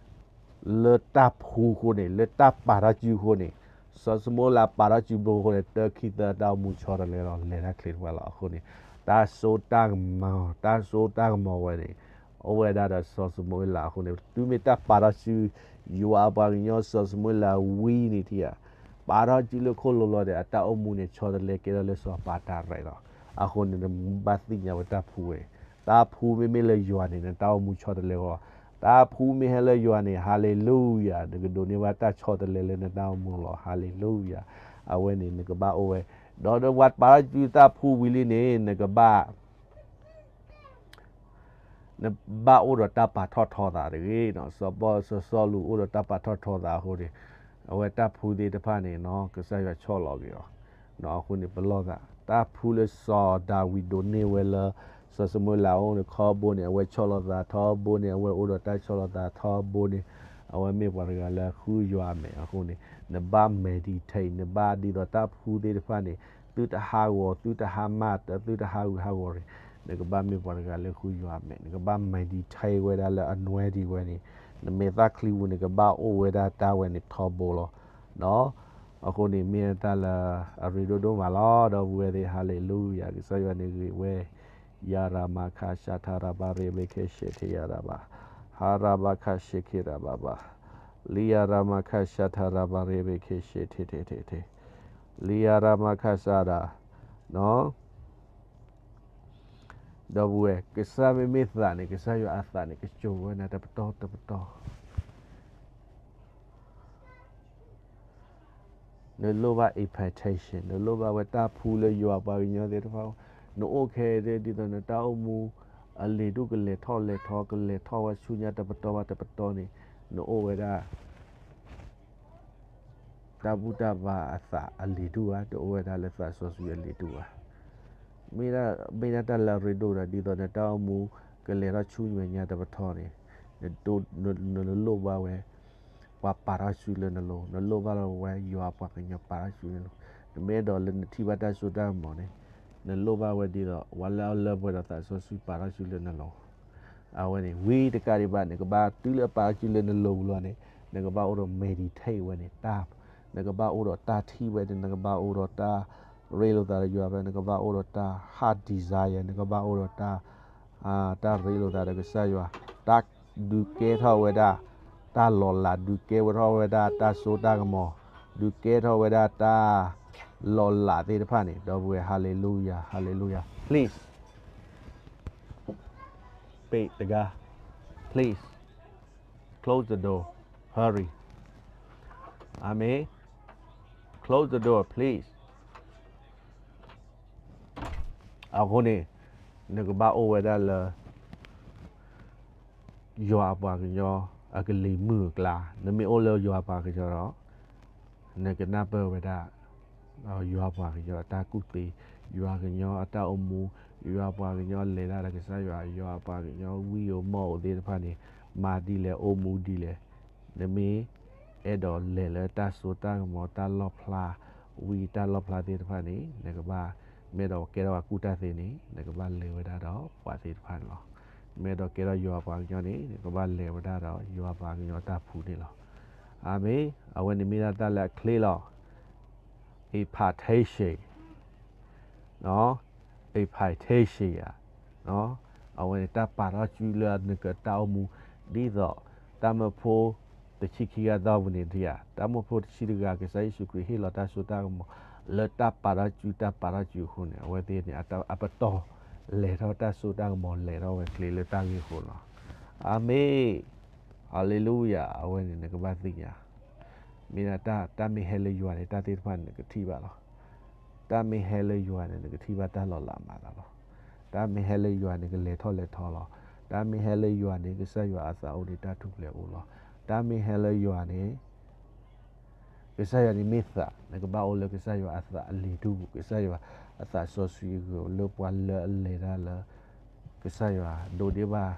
လၢတၢ်ဖှူအဃိန့ၣ်, လၢတၢ်ပာ်ထီၣ်စုအဃိန့ၣ်, စီၤၡမူၤအ့လးပာ်ထီၣ်စုဘိအဃိန့ၣ် တၢခံသၢတၢ်အိၣ်မူဆီတလဲလီၤ, လဲၤတၢ်ချ့တဖၣ်လီၤ. အဃိန့ၣ် တၢ်စိတၢ်ကမီၤ, တၢ်စိတၢ်ကမီၤဝဲန့ၣ် အိၣ်ဝဲဒၣ်ဒီးစီၤၡမူၤအ့လးအဃိန့ၣ်, တုၤမ့ၢ်တၢ်ပာ်ထီၣ်စု ယွၤအပှၤကညီစီၤၡမူၤအ့လးဝံၤန့ၣ်ထံဧါ, ပာ်ထီၣ်စုလၢခိၣ်လိၤလီၤဒီး အတၢ်အိၣ်မူန့ၣ် ဆီတလဲကဲထီၣ်လၢစီၤပၤတၢ်ရဲၣ်လီၤ. အဃိန့ၣ် နဘၣ်သ့ၣ်ညါဝဲတၢ်ဖှူဝဲ, တၢ်ဖှူမ့မ့ၢ်လၢယွၤန့ၣ် နတၢ်အိၣ်မူဆီတလဲဂီၢ်, တၢ်ဖှူမ့ၢ်ဟဲလၢယွၤန့ၣ် ဟါလ့လူယၤ, နကဒိးန့ၢ်ဘၣ်တၢ်ဆီတလဲလၢနတၢ်အိၣ်မူလီၤ. ဟါလ့လူယၤ, အဝဲန့ၣ်နကဘၣ်အိၣ်ဝဲ, ဒီးပှၤပာ်ထီၣ်စုတၢ်ဖှူဝံၤလံန့ၣ် နကဘၣ် နဘၣ်အိၣ်ဒီးတၢ်ပာ်ထီၣ်ထီသးတဂ့ၤ. စီၤပီလူး, စီၤစီလူးအိၣ်ဒီးတၢ်ပာ်ထီၣ်ထီသးအဃိန့ၣ်, အဝဲတၢ်ဖှူသ့ၣ်တဖၣ်န့ၣ် ကစၢ်ယွၤဆီၣ်လီၤက့ၤအီၤ, အဃိန့ၣ် ပလီၢ်သး, တၢ်ဖှူလၢစီၤဒၤဝံးဒိးန့ၢ်ဝဲလၢ စီၤၡမူၤအ့လးအအိၣ်န့ၣ် ထီဘိန့ၣ် အဝဲဆီၣ်လီၤသးထီဘိန့ၣ်, အဝဲအိၣ်ဒီးတၢ်ဆီၣ်လီၤသးထီဘိန့ၣ်, အဝဲမ့ၢ်ပှၤတဂၤလၢဃုယွၤအမဲာ်အဃိန့ၣ်, နဘၣ် meditate, နဘၣ်ဒ်သိးတၢ်ဖှူသ့ၣ်တဖၣ်န့ၣ် သုတဟးဂီၤ, သုတဟးမၢ်, သုတဟးဂူာ်ဟးဂီၤန့ၣ်, နကဘၣ်မ့ၢ်ပှၤတဂၤလၢဃုယွၤအမဲာ်, နကဘၣ် meditate ဝဲဒၣ်လၢ anointing ဝဲန့ၣ်, နမဲာ်သၣ်ချံပူၤန့ၣ် ကဘၣ်အိၣ်ဝဲဒၣ်တၢ်ဝဲန့ၣ်ထီဘိလီၤ. အဃိန့ၣ်မ့ၢ်တၢ်လၢအရ့ဒိၣ်ဒိၣ်မးလီၤ. ဒီပုၢ်ဝဲၢ်သ့ၣ်, ဟါလ့လူယၤ, ကစၢ်ယွၤန့ၣ်ဂ့ၤဝဲ, ယၤရမၤခး ရှးထါရဘါရ့ဘ့ခဲရှ့ထံယၤရဘါ, ဟါရဘါခးရှ့ခ့ရဘါဘါ, လံယၤရမၤခးရှးထါရဘါရ့ဘ့ခဲရှ့ထံထံထံထံ, လံယၤရမၤခးရှးဒၣ်, ဒီပုၢ်ဝဲၢ်, ကစၢ်မ့မ့ၢ်သးန့ၣ် ကစၢ်ယွၤအသးန့ၣ် ကစိာ်ဝဲနၤတပတီၢ်တပတီၢ်. နလိၣ်ဘၣ် impartation, နလိၣ်ဘၣ်ဝဲတၢ်ဖှူလၢယွၤပှၤကညီသ့ၣ်တဖၣ်, နအိၣ်ခဲအံၤဒ်သိးနတၢ်အိၣ်မူ အလံာ်ဒူၣ်ကလဲၤထီၣ်လဲၤထီ, ကလဲၤထီၣ်ဝဲဆူညါတပတီၢ်ဘၣ်တပတီၢ်န့ၣ်, နအိၣ်ဝဲဒၣ် တၢ်ဘူၣ်တၢ်ဘါအသးအလံာ်ဒူၣ်ဧါ, တအိၣ်ဝဲဒၣ်လၢသးစီဆှံအလံာ်ဒူၣ်ဧါ. မ့ၢ်ဒၣ်တၢ်လၢအရ့ဒိၣ်ဒီး ဒ်သိးနတၢ်အိၣ်မူကလဲၤထီၣ်ဆူညါတပတီၢ်န့ၣ်, နလိၣ်ဘၣ်ဝဲ ပှၤပာ်ထီၣ်စုလၢနလိၤ, နလိၣ်ဘၣ်လီၤဝဲယွၤပှၤကညီပာ်ထီၣ်စုလၢနလိၤ, နမ့ၢ်အဲၣ်ဒိးလၢနထံၣ်ဘၣ်တၢ်စိတၢ်ကမီၤန့ၣ်, နလိၣ်ဘၣ်ဝဲဒ်သိး ပှၤလၢအလၢပှဲၤဒီးသးစီဆှံပာ်ထီၣ်စုလၢနလိၤ အဝဲန့ၣ် ဝံၤတကးဒံးဘၣ် နကဘၣ်တုၤလၢအပာ်စုလၢနလိၤပူၤလီၤန့ၣ်, နကဘၣ်အိၣ်ဒီး meditate ဝဲန့ၣ်, တၢ်, နကဘၣ်အိၣ်ဒီးတၢ်ထံၣ်ဝဲန့ၣ်, နကဘၣ်အိၣ်ဒီးတၢ်ရ့လိာ်သးဒီးယွၤဖဲ, နကဘၣ်အိၣ်ဒီးတၢ် heart desire, နကဘၣ်အိၣ်ဒီးတၢ်, တၢ်ရ့လိာ်သးဒီးကစၢ်ယွၤ, တၢ်ဒုးကဲထီၣ်ဝဲဒၣ် တၢ်လီၤလး, ဒုးကဲဝဲထီၣ်ဝဲဒၣ်တၢ်စိတၢ်ကမီၤ, ဒုးကဲထီၣ်ဝဲဒၣ်တၢ်လီၤလးသ့ၣ်တဖၣ်န့ၣ်, ဒီပုၢ်ဝဲၢ်, hallelujah, hallelujah, please. ပ့းတဂၤ, please. Close the door. Hurry. Amen. Close the door, please. အဃိန့ၣ် နကဘၣ်အိၣ်ဝဲဒၣ်လၢ ယွၤအပှၤကညီအကလံၤမုၢ်အကျါ, နမ့ၢ်အိၣ်လၢယွၤပှၤကညီဒီး နကနၢ်ပၢၢ်ဝဲဒၣ် ယွၤပှၤကညီအတၢ်ကူၣ်သ့, ယွၤကညီအတၢ်အိၣ်မူ, ယွၤပှၤကညီလဲၤတၢ်ဒီးကစၢ်ယွၤ, ယွၤပှၤကညီဝံၣ်ဧိၤမီၢ်ဧိၤသ့ၣ်တဖၣ်န့ၣ်, မၤဒ်လဲၣ်အိၣ်မူဒ်လဲၣ်, နမ့ၢ်အဲၣ်ဒိးလဲၤလၢတၢ်စိတၢ်ကမီၤတၢ်လီၣ်ဖျါ, ဝံတၢ်လီၣ်ဖျါသ့ၣ်တဖၣ်န့ၣ် နကဘၣ်, မ့ၢ်အဲၣ်ဒိးကဲထီၣ်ပှၤကူၣ်တၢ်သ့န့ၣ် နကဘၣ်လဲၤဝဲဒၣ်ဒီးပှၤသ့ၣ်တဖၣ်န့ၣ်လီၤ. မ့ၢ်အဲၣ်ဒိးကဲထီၣ်ယွၤပှၤကညီန့ၣ် နကဘၣ်လဲၤဝဲဒၣ်ဒီးယွၤပှၤကညီတၢ်ဖုန့ၣ်လီၤ. အၤမ့ၣ်, အဝဲန့ၣ်မ့ၢ်ဒၣ်တၢ်လၢအချ့လီၤ. Impartation, impartation, အဝဲန့ၣ်တၢ်ပာ်ထီၣ်စုလၢနကတၢ်အိၣ်မူ, ဒ်သိးတၢ်မၢဖိတဆံခံဂၤသီပူၤန့ၣ်, တၢ်မၢဖိတဆံတဂၤ ကစၢ်ယ့ၣ်ၡူးခရံာ်ဟ့ၣ်လီၤတၢ်စိတၢ်ကမီၤ လၢတၢ်ပာ်ထီၣ်စု တၢ်ပာ်ထီၣ်စုအဃိန့ၣ်, အဝဲသ့ၣ်န့ၣ် အပတီၢ်လဲၤထီၣ်တၢ်စိတၢ်ကမီၤ လဲၤထီၣ်ဝဲချ့လၢတၢ်ဂ့ၢ်အဃိလီၤ. အၤမ့ၣ်, ဟၤလ့လူယၤ, အဝဲန့ၣ်နကဘၣ်သ့ၣ်ညါ, မ့ၢ်ဒၣ်တၢ်, တၢ်မ့ၢ်ဟဲလၢယွၤန့ၣ် တၢ်သ့ၣ်တဖၣ်န့ၣ်နကထံၣ်ဘၣ်လီၤ. တၢ်မ့ၢ်ဟဲလၢယွၤန့ၣ် နကထံၣ်ဘၣ်တၢ်လီၤလးမၤလီၤ. တၢ်မ့ၢ်ဟဲလၢယွၤန့ၣ် ကလဲၤထီၣ်လဲၤထီလီၤ. တၢ်မ့ၢ်ဟဲလၢယွၤန့ၣ် ကစၢ်ယွၤအသးအိၣ်န့ၣ် တၢ်ထူၣ်ဖျဲးအိၣ်လီၤ. တၢ်မ့ၢ်ဟဲလၢယွၤန့ၣ် ကစၢ်ယွၤန့ၣ်မ့ၢ်သး, နကဘၣ်အိၣ်လၢကစၢ်ယွၤအသးအလံၤဒူၣ်, ကစၢ်ယွၤအသးစီဆှံအဂီၢ် လၢပှၤလၢအလဲၤတၢ်လၢ ကစၢ်ယွၤဒိးန့ၢ်ဘၣ်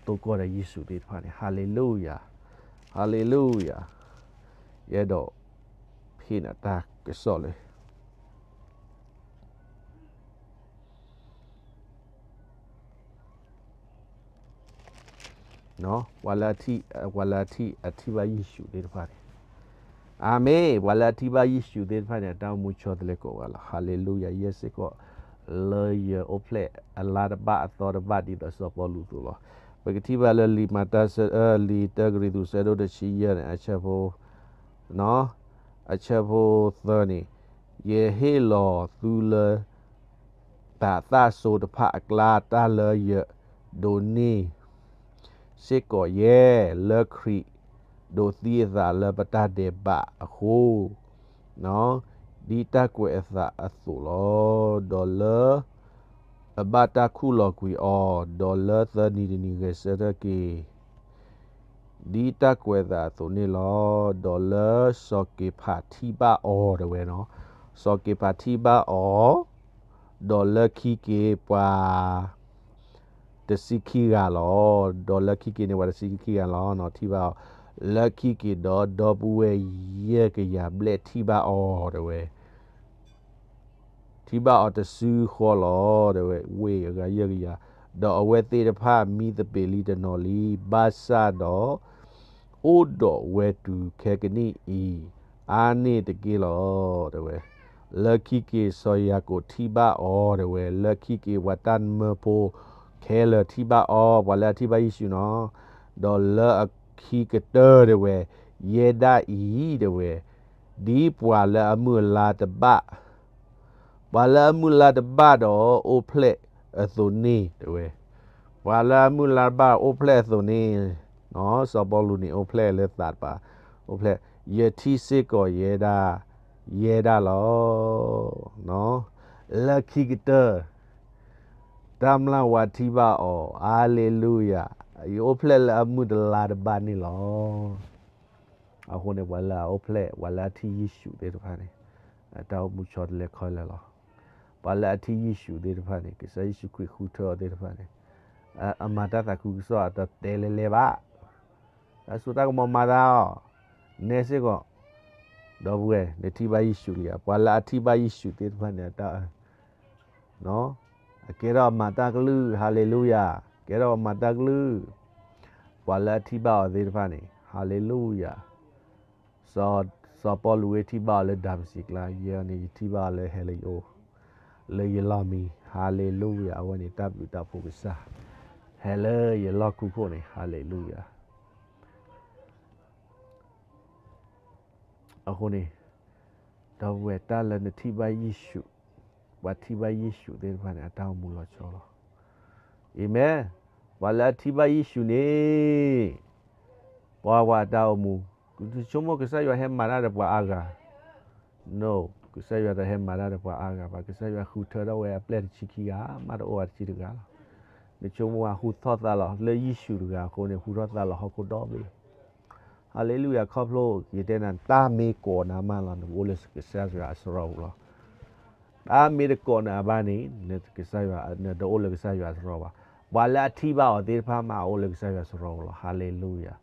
သိကီၢ်ဒီးယ့ၣ်ၡူးသ့ၣ်တဖၣ်န့ၣ်, ဟၤလ့လူယၤ, ဟၤလ့လူယၤ, ယအဲၣ်ဒိးဖ့ၣ်နၤတၢ်ကစီၣ်လၢ ပှၤလၢအထံၣ်, ပှၤလၢအထံၣ်ဘၣ်ယ့ၣ်ၡူးသ့ၣ်တဖၣ်န့ၣ်, အၤမ့ၣ်, ပှၤလၢအထံၣ်ဘၣ်ယ့ၣ်ၡူးသ့ၣ်တဖၣ်န့ၣ် အတၢ်အိၣ်မူဆီတလဲကိးဂၤလီၤ. ဟၤလ့လူယၤ, ယဲစ့ၢ်ကီး လၢယအိၣ်ဖျဲၣ်အလါတဘၣ်အသီတဘၣ် ဒ်သိးစီၤပီလူးအသိးလီၤ. ပကထံၣ်ဘၣ်လၢလံာ်မၤတၢ်, လံာ်တၢကရံၣ်သူး ဆၢဒိၣ်တဆံယဲၢ်န့ၣ် အဆၢဖိ အဆၢဖိသၢန့ၣ်, ယဟ့ၣ်လီၤသုလၢ တၢ်သၣ်စိတဖၣ်အကျါ တၢ်လၢယဒိးန့ၢ်စ့ၢ်ကီးယဲၢ် လၢခရံာ်ဒိးသံအသးလၢပတၢ်ဒဲးဘးအဃိ, ဒ်တၢ်ကွဲးအသးအသိးလီၤ. ဒီးလၢအဘၣ်တၢ်ခူၣ်လီၤကွံာ်အီၤ, ဒီးလၢသၢနံၤတနံၤဂဲၤဆၢထၢၣ်က့ၤ ဒ်တၢ်ကွဲးအသးအသိးန့ၣ်လီၤ. ဒီးလၢစီၤက့ၤဖးထံၣ်ဘၣ်အီၤတဲဝဲနီၤ, စီၤက့ၤဖးထံၣ်ဘၣ်အီၤ, ဒီးလၢခံက့ၤပှၤတဆံခံဂၤလီၤ. ဒီးလၢခံက့ၤန့ၣ် ပှၤတဆံခံဂၤလီၤ, ထံၣ်ဘၣ်အီၤ, လၢခံက့ၤဒီး ဒီပုၢ်ဝဲၢ်ယဲၢ်ကယၤဘျဲၣ်ထံၣ်ဘၣ်အီၤတဲဝဲ ထံၣ်ဘၣ်အီၤတစုဃီလီၤ တဲဝဲ, ဝ့ၢ်အဂၤယဲၢ်ကယၤ, ဒီးအဝဲသ့ၣ်တဖၣ်မံသပ့ၤလံတနီၤလံ, ဘၣ်ဆၣ်ဒီး အိၣ်ဒီးဝဲတုၤခဲကနံၣ်အံၤ အါန့ၢ်တက့ၢ်လီၤ တဲဝဲ. လၢခံက့ၤစီၤယၤကိာ်ထံၣ်ဘၣ်အီၤ တဲဝဲ, လၢခံက့ၤပှၤတၢ်မၢဖိခဲလၢာ်ထံၣ်ဘၣ်အီၤ, ပှၤလၢအထံၣ်ဘၣ်ယ့ၣ်ၡူးနီၤ, ဒီးလၢအခံကတၢၢ် တဲဝဲ, ယဲဒၣ်အံၤ တဲဝဲ, ဒ်ပှၤလၢအမုၢ်အလါတဘၣ် ပှၤလၢအမုၢ်လါတဘၣ်ဒီးအိၣ်ဖျဲၣ်အသိးန့ၣ် တဲဝဲ, ပှၤလၢအမုၢ်လါတဘၣ်အိၣ်ဖျဲၣ်အသိးန့ၣ်, စီၤပီလူးန့ၣ်အိၣ်ဖျဲၣ်လၢသးတပၤ, အိၣ်ဖျဲၣ်, ယထံၣ်စ့ၢ်ကီးယဲဒၣ်, ယဲဒၣ်လီၤ. လၢခံကတၢၢ် တၢ်မျၢ်ဝၤထံၣ်ဘၣ်အီၤ, ဟါလ့လူယၤ, ယအိၣ်ဖျဲၣ်လၢအမုၢ်တလါတဘၣ်န့ၣ်လီၤ. အဃိန့ၣ် ပှၤလၢအအိၣ်ဖျဲၣ်, ပှၤလၢအထံၣ်ယ့ၣ်ၡူးသ့ၣ်တဖၣ်န့ၣ်, အတၢ်အိၣ်မူဆီတလဲခဲလၢာ်လီၤ. ပှၤလၢအထံၣ်ယ့ၣ်ၡူးသ့ၣ်တဖၣ်န့ၣ်, ကစၢ်ယ့ၣ်ၡူးခရံာ်ဃုထၢအီၤသ့ၣ်တဖၣ်န့ၣ်, အမၤတၢ်သးခုကစီၣ်အတတဲလဲၤလဲၤဘၣ်. တၢ်စိတၢ်ကမီၤမၤတၢ်အီၤ, နဲစ့ၢ်ကီး, ဒီပုၢ်ဝဲၢ် နထံၣ်ဘၣ်ယ့ၣ်ၡူးလံဧါ. ပှၤလၢအထံၣ်ဘၣ်ယ့ၣ်ၡူးသ့ၣ်တဖၣ်န့ၣ် အတၢ် အကဲထီၣ်အမၤတၢ်ကလုၢ်, ဟါလ့လူယၤ, ကဲထီၣ်အမၤတၢ်ကလုၢ်, ပှၤလၢအထံၣ်ဘၣ်အီၤသ့ၣ်တဖၣ်န့ၣ်, ဟါလ့လူယၤ, စီၤပီလူးဝဲထံၣ်ဘၣ်အီၤလၢဒၤမစံးကျါ, ယဲန့ၣ် ယထံၣ်ဘၣ်အီၤလၢဟဲလၢယအိၣ်, လၢယလီၢ်မံၤ, ဟါလ့လူယၤ, အဝဲန့ၣ်တၢ်ဘျုးတၢ်ဖှိၣ်ကစၢ်, ဟဲလၢယလီၢ်ခူခိၣ်န့ၣ်, ဟါလ့လူယၤ. အဃိန့ၣ်, ဒီပုၢ်ဝဲၢ်တၢ်လၢနထံၣ်ဘၣ်ယ့ၣ်ၡူး, ပှၤထံၣ်ဘၣ်ယ့ၣ်ၡူးသ့ၣ်တဖၣ်န့ၣ် အတၢ်အိၣ်မူလီၤဆီလီၤ. အၤမ့ၣ်, ပှၤလၢအထံၣ်ဘၣ်ယ့ၣ်ၡူးန့ၣ်, ပှၤဝဲအတၢ်အိၣ်မူ, နဆိကမိၣ်ကစၢ်ယွၤဟဲမၤတၢ်ဒီးပှၤအါဂၤ No, ကစၢ်ယွၤတဟဲမၤတၢ်ဒီးပှၤအါဂၤဘၣ်, ကစၢ်ယွၤဃုထၢထီၣ်ဝဲအပျဲၢ်တဆံခံဂၤ, မ့ၢ်တအိၣ်ဘၣ်တဆံတဂၤလီၤ. နဆိကမိၣ်ဝဲဟူထီၣ်သါလီၤ, လၢယ့ၣ်ၡူးတဂၤအဃိန့ၣ် ဟူထီၣ်သါလီၤဟီၣ်ခိၣ်ဒီဘ့ၣ်. ဟါလ့လူယၤ, ခီဖျိယတဲနၤ တၢ်မ့ၢ်ကိးနၤမးလီၤ, နကအိၣ်လၢကစၢ်ယွၤအစရီပူၤလီၤ. တၢ်မ့ၢ်တကိးနၤအဘၣ်န့ၣ်, နတအိၣ်လၢကစၢ်ယွၤအသရိာ်ဘၣ်. ပှၤလၢအထံၣ်ဘၣ်အီၤသ့ၣ်တဖၣ်မး အအိၣ်လၢကစၢ်ယွၤသရိာ်လီၤ. Hallelujah.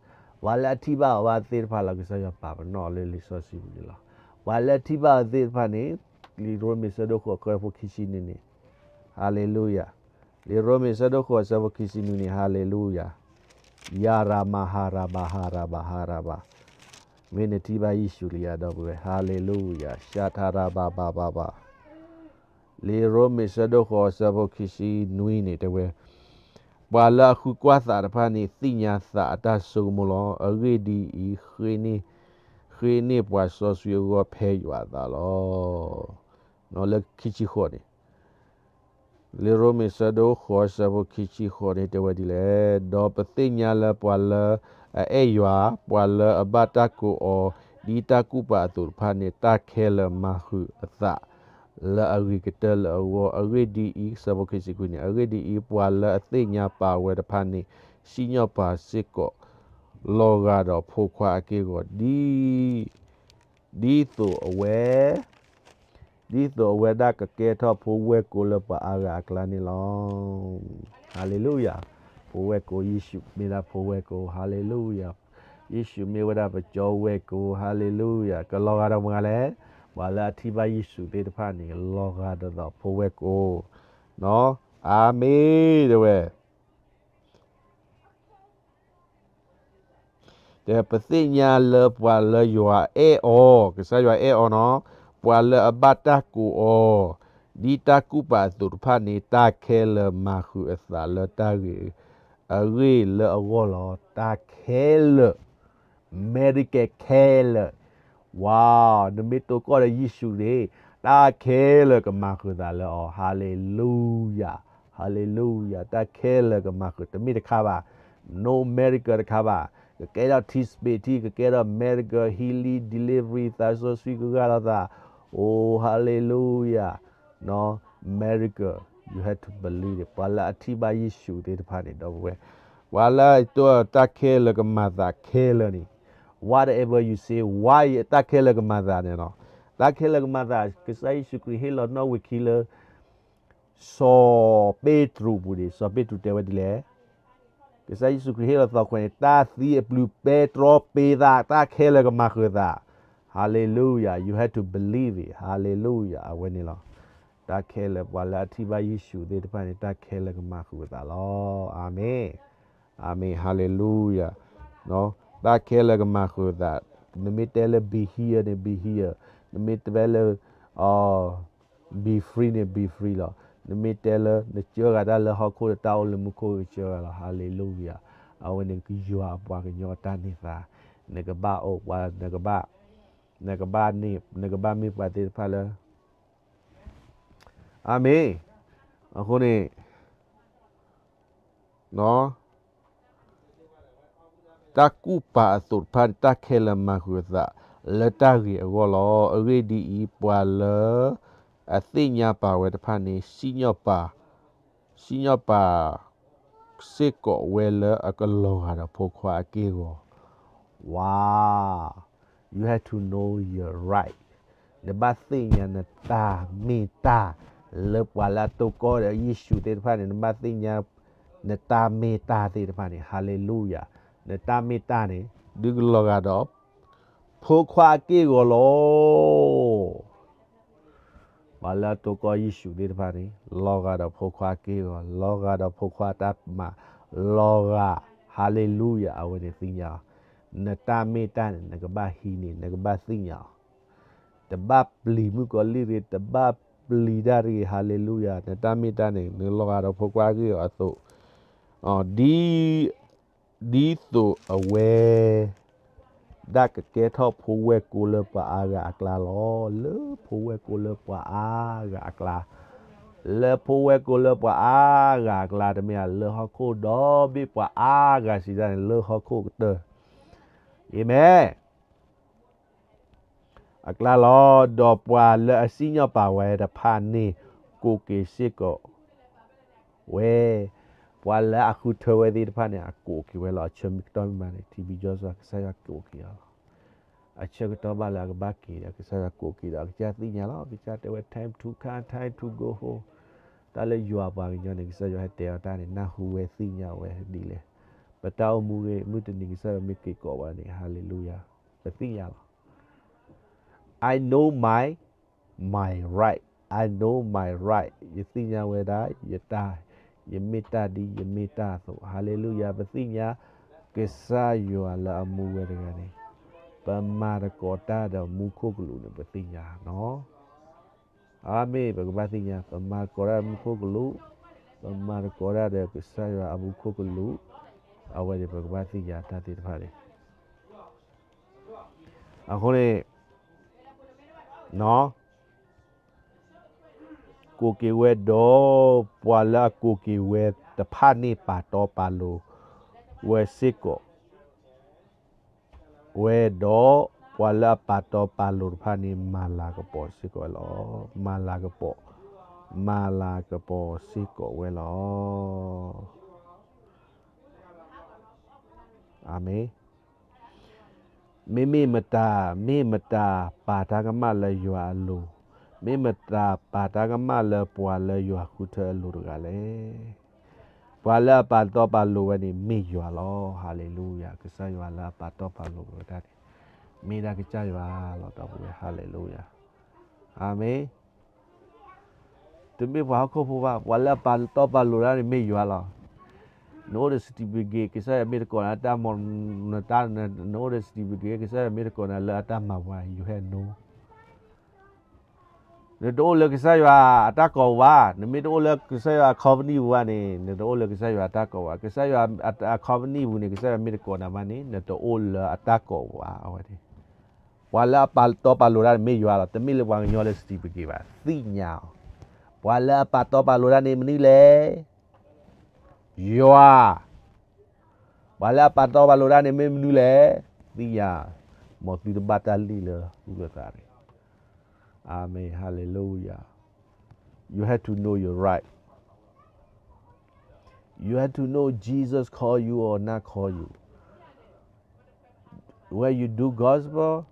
ပှၤလၢအထံၣ်ဘၣ်အီၤဘၣ်သ့ၣ်တဖၣ်လၢကစၢ်ယွၤပာ်ပနီၣ်လၢလံာ်စီဆှံပူၤန့ၣ်လီၤ. ပှၤလၢအထံၣ်ဘၣ်အီၤသ့ၣ်တဖၣ်န့ၣ်, လံာ်ရိမ့ၤဆၢဒိၣ်ဃိးအဆၢဖိခံဆံနွံန့ၣ်, Hallelujah. လံာ်ရိမ့ၤဆၢဒိၣ်ဃိးအဆၢဖိခံဆံနွံန့ၣ်, Hallelujah. ယၤရမၤ ဟၤရဘၤ ဟၤရဘၤ ဟၤရဘၤ. မ့ၢ်နထံၣ်ဘၣ်ယ့ၣ်ၡူးလံဧါ ဒီပုၢ်ဝဲၢ်, Hallelujah. ရှထရဘၤဘၤဘၤဘၤ. လံာ်ရိမ့ၤဆၢဒိၣ်ဃိးအဆၢဖိခံဆံနွံန့ၣ်တဲဝဲ, ပှၤလၢအဃုကွၢ်သးတဖၣ်န့ၣ် သ့ၣ်ညါသးအတၢ်ဆိကမိၣ်လီၤ. အဂ့ၢ်ဒ်အံၤ, ဃ့န့ၢ်ပှၤစီဆှံအဂီၢ်ဖဲယွၤအသးလီၤ. လၢခံဆံဃိးန့ၣ်, လံာ်ရိမ့ၤဆၢဒိၣ်ဃိးအဆၢဖိခံဆံဃိးန့ၣ်တဲဝဲဒ်လဲၣ်, ဒီးပသ့ၣ်ညါလၢပှၤလၢအအဲၣ်ယွၤ, ပှၤလၢအဘၣ်တၢ်ကိးအီၤ, ဒ်တၢ်ကူၣ်ပာ်အသိးတဖၣ်န့ၣ်, တၢ်ခဲလၢာ်မၤဃုာ်အသး လၢအဂ့ၤကတၢၢ်လၢအဂီၢ်. အဂ့ၢ်ဒ်အံၤ, အဆၢဖိခံဆံခွံန့ၣ်, အဂ့ၢ်ဒ်အံၤ, ပှၤလၢအသ့ၣ်ညါပာ်ဝဲတဖၣ်န့ၣ် စံၣ်ညီၣ်ပာ်စ့ၢ်ကီး လီၤဂာ်ဒီးဖိခွါအက့ၢ်အဂီၤ ဒ် ဒ်သိးအဝဲ ဒ်သိးအဝဲဒၣ်ကကဲထီၣ်ဖိဝဲၢ်ကိလၢပှၤအါဂၤအကျါန့ၣ်လီၤ. Hallelujah. ဖိဝဲၢ်ကိ, ယ့ၣ်ၡူးမ့ၢ်ဒၣ်ဖိဝဲၢ်ကိ, Hallelujah. ယ့ၣ်ၡူးမ့ၢ်ဝဲဒၣ်ပကၠီဝဲၢ်ကိ, Hallelujah. ကလီၤဂာ်ဒီးမတၤလဲၣ်, ပှၤလၢအထံၣ်ဘၣ်ယ့ၣ်ၡူးသ့ၣ်တဖၣ်န့ၣ် လီၤဂာ်ဒ်သိးဖိဝဲၢ်ကိ, အၤမ့ၣ် တဲဝဲ တဲပသ့ၣ်ညါလၢပှၤလၢယွၤအဲၣ်အီၤ, ကစၢ်ယွၤအဲၣ်အီၤနီၤ, ပှၤလၢအဘၣ်တၢ်ကိးအီၤ, ဒ်တၢ်ကူၣ်ပာ်အသိးတဖၣ်န့ၣ် တၢ်ခဲလၢာ်မၤဃုာ်အသးလၢတၢ်ဂ့ၤအဂ့ၢ်လၢအဂီၢ်လီၤ. တၢ်ခဲလၢာ်, miracle ခဲလၢာ်, ဝါ, နမ့ၢ်တိၢ်ကီၢ်ဒီးယ့ၣ်ၡူးန့ၣ်, တၢ်ခဲလၢာ်ကမၤဃုာ်သးလၢအီၤ, Hallelujah, Hallelujah. တၢ်ခဲလၢာ်ကမၤဃုာ်, တမ့ၢ်တခါဘၣ်, no miracle တခါဘၣ်, ကကဲထီၣ်ထံစပံးထံ, ကကဲထီၣ် miracle, healing, delivery, သးစီဆှံကဂၢ်လီၤသး, အိ, Hallelujah, miracle, you have to believe it. ပှၤလၢအထံၣ်ဘၣ်ယ့ၣ်ၡူးသ့ၣ်တဖၣ်န့ၣ် ဒီပုၢ်ဝဲၢ်, ပှၤလၢအတိၢ်တၢ်ခဲလၢာ်ကမၤသးခဲလၢာ်န့ၣ်, whatever you say, why တၢ်ခဲလၢာ်ကမၤသးန့ၣ်လီၤ. တၢ်ခဲလၢာ်ကမၤသး, ကစၢ်ယ့ၣ်ၡူးခရံာ်ဟ့ၣ်လီၤနီၣ်ဝံာ်ခံလၢ စီၤပ့းတရူးအပူၤန့ၣ်, စီၤပ့းတရူးတဲဝဲဒ်လဲၣ်, ကစၢ်ယ့ၣ်ၡူးခရံာ်ဟ့ၣ်လီၤသီခွဲးန့ၣ်, တၢ်သံအပျုၤပဲတြီပ့သး, တၢ်ခဲလၢာ်ကမၤဃုာ်သး, Hallelujah, you have to believe it, Hallelujah, အဝဲန့ၣ်လီၤ. တၢ်ခဲလၢာ် ပှၤလၢအထံၣ်ဘၣ်ယ့ၣ်ၡူးသ့ၣ်တဖၣ်န့ၣ် တၢ်ခဲလၢာ်ကမၤဃုာ်အသးလီၤ. အၤမ့ၣ်, အၤမ့ၣ်, Hallelujah, တၢ်ခဲလၢာ်ကမၤဃုာ်အသး, နမ့ၢ်တဲလၢ be healed န့ၣ် be healed, နမ့ၢ်တဲလၢ be free န့ၣ် be free လီၤ. နမ့ၢ်တဲလၢ နစၢဃာ်တၢ်လၢဟီၣ်ခိၣ်ဒီး တၢ်အိၣ်လၢမူခိၣ်ကစၢဃာ်လီၤ, Hallelujah, အဝဲန့ၣ်ကယွၤအပှၤကညီအတၢ်န့ၢ်သါ, နကဘၣ်အိၣ်ပှၤ, နကဘၣ်, နကဘၣ်မ့ၢ်ပှၤသ့ၣ်တဖၣ်လၢ အၤမ့ၣ်, အဃိန့ၣ် တၢ်ကူၣ်ပာ်အသိးတဖၣ်န့ၣ် တၢ်ခဲလၢာ်မၤဃုာ်အသး လၢတၢ်ဂ့ၤအဂီၢ်လီၤ. အဂ့ၢ်ဒ်အံၤ, ပှၤလၢအသ့ၣ်ညါပာ်ဝဲတဖၣ်န့ၣ် စံၣ်ညီၣ်ပာ်, စံၣ်ညီၣ်ပာ် စ့ၢ်ကီးဝဲလၢအကလီၤဂာ်ဒီးဖိခွါအက့ၢ်အဂီၤ, ဝါ, you have to know your right, နဘၣ်သ့ၣ်ညါနတၢ်မ့ၢ်တၢ်, လၢပှၤလၢအတိၢ်ကီၢ်ဒီးယ့ၣ်ၡူးသ့ၣ်တဖၣ်န့ၣ် နဘၣ်သ့ၣ်ညါ နတၢ်မ့ၢ်တၢ်သ့ၣ်တဖၣ်န့ၣ်, Hallelujah, နတၢ်မ့ၢ်တၢ်န့ၣ် ဒုးကလီၤဂာ်ဒီး ဖိခွါအက့ၢ်အဂီၤလီၤ. ပှၤလၢအတိၢ်ကီၢ်ယ့ၣ်ၡူးသ့ၣ်တဖၣ်န့ၣ် လီၤဂာ်ဒီးဖိခွါအက့ၢ်အဂီၤ, လီၤဂာ်ဒီးဖိခွါတၢ်မၤ, လီၤဂာ်, Hallelujah, အဝဲန့ၣ်သ့ၣ်ညါ, နတၢ်မ့ၢ်တၢ်န့ၣ် နကဘၣ်ဟံးန့ၢ်, နကဘၣ်သ့ၣ်ညါအီၤ, တဘၣ်ပျံၤမုၣ်ကီၤလံၢ်တဂ့ၤ, တဘၣ်ပျံၤတၢ်တဂ့ၤ, Hallelujah, နတၢ်မ့ၢ်တၢ်န့ၣ် နလီၤဂာ်ဒီးဖိခွါအက့ၢ်အဂီၤအသိး, ဒ် ဒ်သိးအဝဲ ဒၣ်ကကဲထီၣ်ဖိဝဲၢ်ကိလၢပှၤအါဂၤအကျါလီၤ. လၢဖိဝဲၢ်ကိလၢပှၤအါဂၤအကျါ, လၢဖိဝဲၢ်ကိလၢပှၤအါဂၤအကျါ, တမ့ၢ်ဧါ, လၢဟီၣ်ခိၣ်ဒီဘ့ၣ်ပှၤအါဂၤစံးတၢ်န့ၣ် လၢဟီၣ်ခိၣ်ကတၢၢ်, အၤမ့ၣ် အကျါလီၤ. ဒီးပှၤလၢအစံၣ်ညီၣ်ပာ်ဝဲတဖၣ်န့ၣ် ကိးက့ၤစ့ၢ်ကီးဝဲ, ပှၤလၢအဃုထၢဝဲသ့ၣ်တဖၣ်န့ၣ် အကိးက့ၤဝဲလီၤ. အဆၢမုၢ်ကတီၢ်မ့ၢ်မးန့ၣ် ထံဘံယီၤစှၤ ကစၢ်ယွၤကိးက့ၤအီၤလီၤ. အဆၢကတီၢ်ဘၣ်လၢအကဘၣ်က့ၤဒီး ကစၢ်ယွၤကိးက့ၤဒီး အကစၢ်သ့ၣ်ညါလီၤ. ကစၢ်တဲဝဲ time to come, time to go home. တၢ်လၢယွၤပှၤကညီန့ၣ် ကစၢ်ယွၤဟဲတဲအီၤတၢ်န့ၣ် နၢ်ဟူဝဲသ့ၣ်ညါဝဲဒ်လဲၣ်. ပတၢ်အိၣ်မူဂ့ၤ မုၢ်တနံၤကစၢ်ယွၤမ့ၢ်က့ၤကိးဘၣ်န့ၣ် ဟါလ့လူယၤ, ပသ့ၣ်ညါလီၤ. I know my, my right. I know my right. ယသ့ၣ်ညါဝဲဒၣ် ယတၢ်, ယမ့ၢ်တၢ်ဒ် ယမ့ၢ်တၢ်အသိး. ဟါလ့လူယၤ, ပသ့ၣ်ညါ ကစၢ်ယွၤလၢအမူဝဲတဂၤန့ၣ်, ပမၤသကိးတၢ်ဒီးမူခိၣ်ကလူးန့ၣ် ပသ့ၣ်ညါနီၤ. အၤမ့ၣ်, ပကဘၣ်သ့ၣ်ညါ ပမၤသကိးတၢ်ဒီးမူခိၣ်ကလူး, ပမၤသကိးတၢ်ဒီးကစၢ်ယွၤအမူခိၣ်ကလူး, အဝဲန့ၣ် ပကဘၣ်သ့ၣ်ညါတၢ်သ့ၣ်တဖၣ်န့ၣ် အဃိန့ၣ်, ကိးက့ၤဝဲဒီး ပှၤလၢအကိးက့ၤဝဲတဖၣ်န့ၣ် ပာ်တီပာ်လိၤဝဲစ့ၢ်ကီး, ဝဲဒီးပှၤလၢအပာ်တီပာ်လိၤတဖၣ်န့ၣ် မၤလၤကပီၤစ့ၢ်ကီးဝဲလီၤ. မၤလၤကပီၤ, မၤလၤကပီၤစ့ၢ်ကီးဝဲလီၤ. အၤမ့ၣ်. မ့မ့ၢ်မတၤ, မ့ၢ်မတၤပာ်တၢ်ကမၣ်လၢယွၤအလိၤ, မ့ၢ်မတၤပာ်တၢ်ကမၣ်လၢပှၤလၢယွၤဃုထၢအလိၤတဂၤလဲၣ်. ပှၤလၢအပာ်တီပာ်လိၤဝဲန့ၣ် မ့ၢ်ယွၤလီၤ. ဟါလ့လူယၤ, ကစၢ်ယွၤလၢအပာ်တီပာ်လိၤဝဲဒၣ်န့ၣ် မ့ၢ်ဒၣ်ကစၢ်ယွၤလီၤ. ဒီပုၢ်ဝဲၢ်, ဟါလ့လူယၤ, အၤမ့ၣ်. တမ့ၢ်ပှၤဟီၣ်ခိၣ်ဖိဘၣ်, ပှၤလၢအပာ်တီပာ်လိၤဒၣ်န့ၣ် မ့ၢ်ယွၤလီၤ. နအိၣ်ဒီး certificate ကစၢ်ယွၤမ့ၢ်တကိးနၤတၢ်မီၢ်, နတၢ်, နအိၣ်ဒီး certificate ကစၢ်ယွၤမ့ၢ်တကိးနၤလၢအတၢ်မၤပှၤ you have no. နတအိၣ်လၢကစၢ်ယွၤအတၢ်ကိးပူၤဘၣ်, နမ့ၢ်တအိၣ်လၢကစၢ်ယွၤအ company ပူၤဘၣ်န့ၣ် နတအိၣ်လၢကစၢ်ယွၤအတၢ်ကိးပူၤဘၣ်. ကစၢ်ယွၤအ company ပူၤန့ၣ် ကစၢ်ယွၤမ့ၢ်တကိးနၤဘၣ်န့ၣ် နတအိၣ်လၢအတၢ်ကိးပူၤဘၣ်. အဝဲန့ၣ် ပှၤလၢအပာ်တီပာ်လိၤတၢ်န့ၣ်မ့ၢ်ယွၤလီၤ. တမ့ၢ်လၢပှၤကညီလၢ certificate ဘၣ်, သ့ၣ်ညါအီၤ. ပှၤလၢအပာ်တီပာ်လိၤတၢ်န့ၣ်မနုၤလဲၣ်. ယွၤ. ပှၤလၢအပာ်တီပာ်လိၤတၢ်န့ၣ်မ့ၢ်မနုၤလဲၣ်. သ့ၣ်ညါ, မ်သုတဘၣ်တၢ်လံၣ်လၢသူၣ်လၢသးန့ၣ်. အၤမ့ၣ်, hallelujah. You have to know your right. You have to know Jesus call you or not call you. When you do gospel,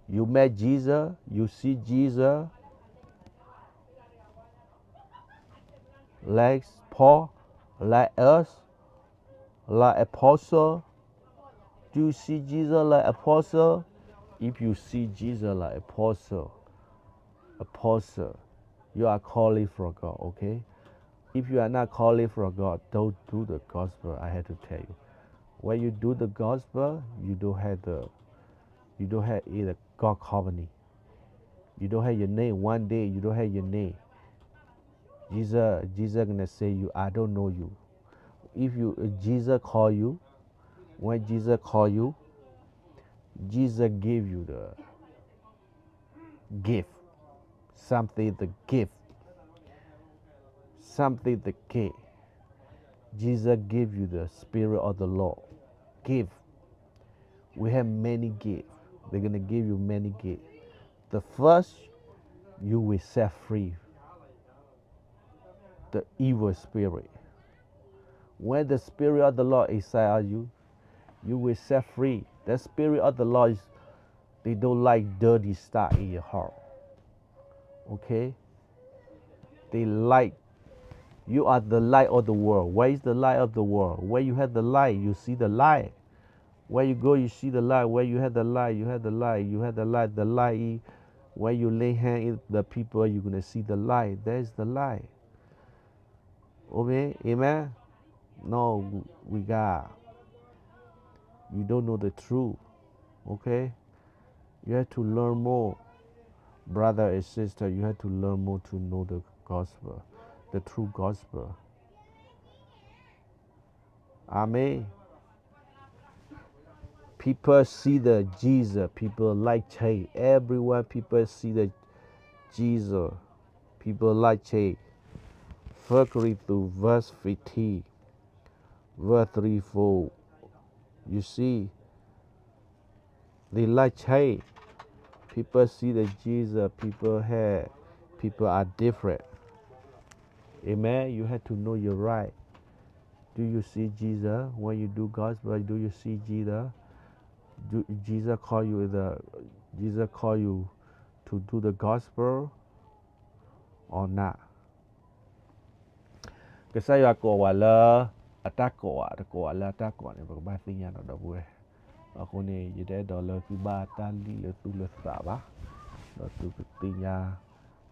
you met Jesus, you see Jesus, like Paul, like us, like apostle. Do you see Jesus like apostle? If you see Jesus like apostle, apostle, you are calling from God, okay? If you are not calling from God, don't do the gospel, I have to tell you. When you do the gospel, you don't have the, you don't have in the God company. You don't have your name. One day you don't have your name. Jesus, Jesus gonna say you, I don't know you. If you, uh, Jesus call you, when Jesus call you, Jesus give you the gift. Something the gift. Something the gift. Jesus give you the Spirit of the Lord. Gift. We have many gifts. They're gonna give you many gifts. The first, you will set free the evil spirit. When the Spirit of the Lord inside of you, you will set free. The Spirit of the Lord is, they don't like dirty stuff in your heart. Okay? They like, you are the light of the world. Where is the light of the world? Where you have the light, you see the light. Where you go, you see the light. Where you have the light, you have the light. You have the light. The light is where you lay hand in the people, you're gonna see the light. There's the light. Okay, amen? No, we got, you don't know the truth. Okay? You have to learn more. Brother and sister, you have to learn more to know the gospel, the true gospel. Amen. People see the Jesus, people like change. Everyone, people see the Jesus, people like change. First Corinthians verse fifteen, verse three, four. You see, they like change. People see the Jesus, people have, people are different. Amen. You have to know your right. Do you see Jesus? When you do gospel, do you see Jesus? Jesus call you the Jesus call you to do the gospel or not. ကစၢ်ယွၤကိးဝဲလၢအတၢ်ကိးဧါ တကိးဝဲလၢအတၢ်ကိးန့ၣ် ပကဘၣ်သ့ၣ်ညါဒီး ဒီပုၢ်ဝဲၢ်. အဃိန့ၣ် ယတအဲၣ်ဒိးလၢသုဘၣ်တၢ်လံၣ်လၢသူၣ်လၢသးဘၣ်, ဒီးသုကသ့ၣ်ညါ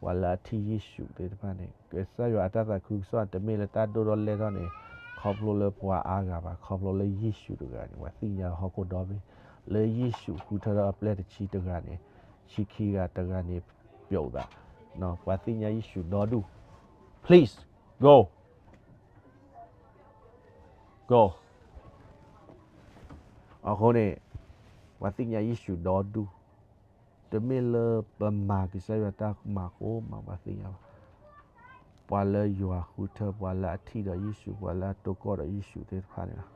ပှၤလၢအထံၣ်ယ့ၣ်ၡူးသ့ၣ်တဖၣ်န့ၣ် ကစၢ်ယွၤအတၢ်သးခုကစီၣ်တမ့ၢ်လၢတၢ်ဒိၣ်ထီၣ်လဲၢ်ထီၣ်န့ၣ် ခီဖျိလၢပှၤအါဂၤဘၣ်, ခီဖျိလၢယ့ၣ်ၡူးတဂၤန့ၣ် ပှၤသ့ၣ်ညါဟီၣ်ခိၣ်ဒီဘ့ၣ် လၢယ့ၣ်ၡူးဃုထၢထီၣ်အပျဲၢ်တဆံတဂၤန့ၣ် ဆံခံဂၤတဂၤန့ၣ် ပျိာ်သး, ပှၤသ့ၣ်ညါယ့ၣ်ၡူးဒီဒူၣ်, please go, go. အဃိန့ၣ် ပှၤသ့ၣ်ညါယ့ၣ်ၡူးဒီဒူၣ်, တမ့ၢ်လၢပမၤကစၢ်ယွၤတၢ်မၤကိးမး ပှၤသ့ၣ်ညါဘၣ်, ပှၤလၢယွၤဃုထၢ ပှၤလၢအထံၣ်ဒီးယ့ၣ်ၡူး ပှၤလၢအတိၢ်ကီၢ်ဒီးယ့ၣ်ၡူးသ့ၣ်တဖၣ်န့ၣ်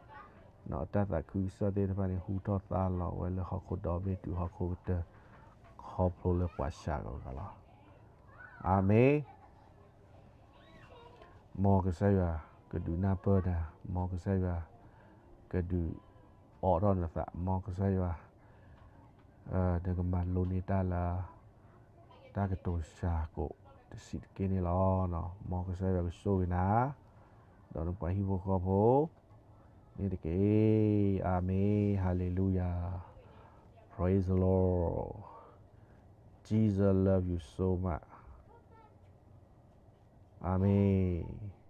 လီၤ. တၢ်သးခုကစီၣ်သ့ၣ်တဖၣ်န့ၣ် ဟူထီၣ်သါလီၤဝဲလၢဟီၣ်ခိၣ်ဒီဘ့ၣ်တုၤဟီၣ်ခိၣ်ကတၢၢ် ခီဖျိလၢပှၤစှၤဂၤလီၤ. အၤမ့ၣ်. မ်ကစၢ်ယွၤကဒုးနၢ်ပၢၢ်နၤ, မ်ကစၢ်ယွၤကဒုးအိးထီၣ်နသး, မ်ကစၢ်ယွၤ နကမၤလိန့ၢ်တၢ်လၢ တၢ်ကတိၤစှၤကိးတဆံးတက့ၢ်န့ၣ်လီၤ. မ်ကစၢ်ယွၤကဆိၣ်ဂ့ၤနၤ ဒီးနပှၤဟံၣ်ဖိဃီဖိန့ၣ်တက့ၢ်. အၤမ့ၣ်, Hallelujah, praise the Lord, Jesus love you so much. အၤမ့ၣ်.